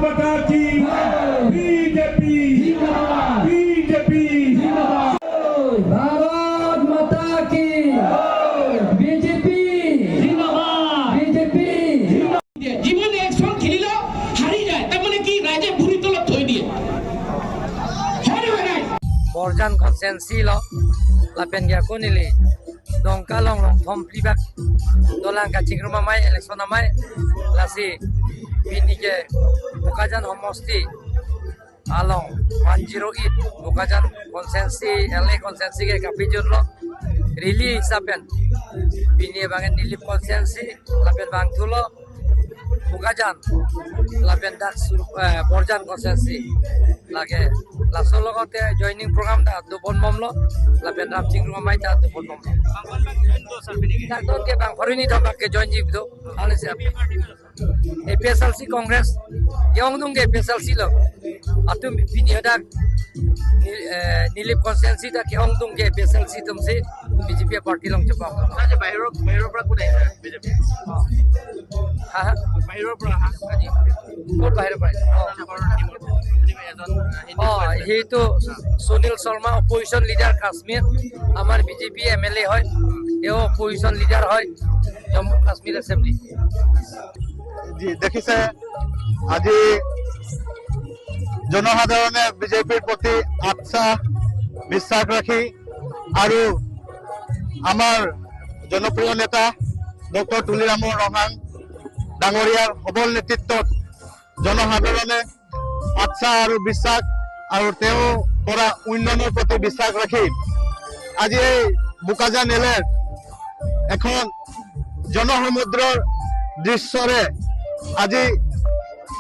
माता की। BJP, BJP. Bharat माता की। BJP, BJP. যিমান একশ্যন খেলিলেও হাৰি যায়। তাৰমানে কি, ৰাইজে ভৰিৰ তলত থৈ দিয়ে, হয় নহয় ৰাইজ? Borjan consensi lo lapen gya konili dongka long long thom plibak dolang ka chingruma mai election amai lasi bini ke Bokajan homosti along 108 Bokajan consensi LA consensi ke kapijur lo rally hisapen bini bangen nilip consensi lapen bangthulo Bokajan lapen dak Borjan consensi লাগে লাছৰ লগতে joining programme দা দুবন মমল লাপেন ৰাম চিং মাই দা দুবন মমল doctor কে বাং ফরিনি থাকা join জিব দো আলে APSLC Congress কেং দুং APSLC ল আতুম বিনি হদাক নিলিপ কনসেন্সি দা কেং দুং APSLC তুমসি BJP party লং চপা। বাহিৰৰ পৰা কোন আহিছে বিজেপি? হা হা। বাহিৰৰ পৰা অহা আজি? ক'ত বাহিৰৰ পৰা? এজন। অঁ, সেইটো সুনীল শৰ্মা, অপজিশ্যন লিডাৰ কাশ্মীৰ, আমাৰ বিজেপি এম এল এ হয়। তেওঁ অপজিশ্যন লিডাৰ হয় জম্মু কাশ্মীৰ এছেম্বলি। জি দেখিছে, আজি জনসাধাৰণে বিজেপিৰ প্ৰতি আস্থা বিশ্বাস ৰাখি আৰু আমাৰ জনপ্ৰিয় নেতা ডক্টৰ তুলিৰাম ৰংহাং ডাঙৰীয়াৰ সবল নেতৃত্বত জনসাধাৰণে আস্থা আৰু বিশ্বাস আৰু তেওঁ কৰা উন্নয়নৰ প্ৰতি বিশ্বাস ৰাখি আজি এই বোকাজান এলেৰ এখন জনসমুদ্ৰৰ দৃশ্যৰে আজি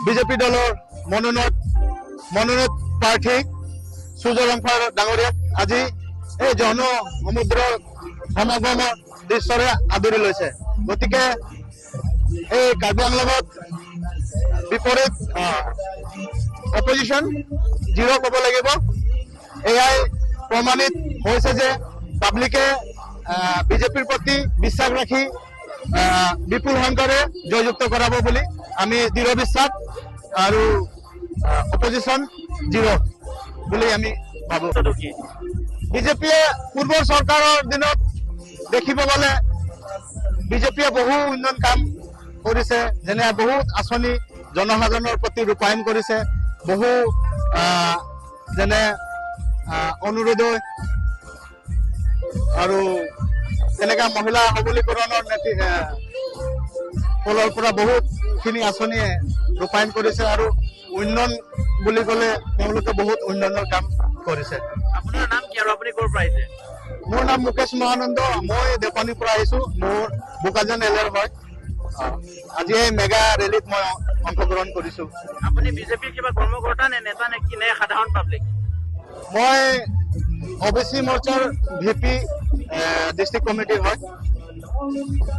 বিজেপি দলৰ মনোনীত প্ৰাৰ্থী সূৰ্যৰংফাৰ ডাঙৰীয়াক আজি এই জনসমুদ্ৰৰ সমাগমৰ দৃশ্যৰে আদৰি লৈছে। গতিকে এই কাৰ্বি আংলঙত বিপৰীত অপজিশ্যন জিৰ' ক'ব লাগিব। এয়াই প্ৰমাণিত হৈছে যে পাব্লিকে বিজেপিৰ প্ৰতি বিশ্বাস ৰাখি বিপুল সংখ্যাৰে জয়যুক্ত কৰাব বুলি আমি দৃঢ় বিশ্বাস আৰু অপজিশ্যন জিৰ' বুলি আমি ভাবো। কি? বিজেপিয়ে পূৰ্বৰ চৰকাৰৰ দিনত দেখিব গ'লে বিজেপিয়ে বহু উন্নয়ন কাম কৰিছে, যেনে বহুত আঁচনি জনসাধাৰণৰ প্ৰতি ৰূপায়ণ কৰিছে, বহু যেনে অৰুণোদয় আৰু তেনেকা মহিলা সবলীকৰণৰ নীতি ফলৰ পৰা বহুতখিনি আঁচনিয়ে ৰূপায়ণ কৰিছে আৰু উন্নয়ন বুলি ক'লে তেওঁলোকে বহুত উন্নয়নৰ কাম কৰিছে। আপোনাৰ নাম কি আৰু আপুনি ক'ৰ পৰা আহিছে? মোৰ নাম মুকেশ মহানন্দ, মই দেওপানীৰ পৰা আহিছো। মোৰ বোকাজান এলেৰ হয়। আজি এই মেগা ৰেলীত মই অংশগ্ৰহণ কৰিছো। আপুনি বিজেপিৰ কিবা কৰ্মকৰ্তা নে নেতা নে কি নে সাধাৰণ পাব্লিক? মই অ বি চি মৰ্চাৰ ভি পি ডিষ্ট্ৰিক্ট কমিটিৰ হয়।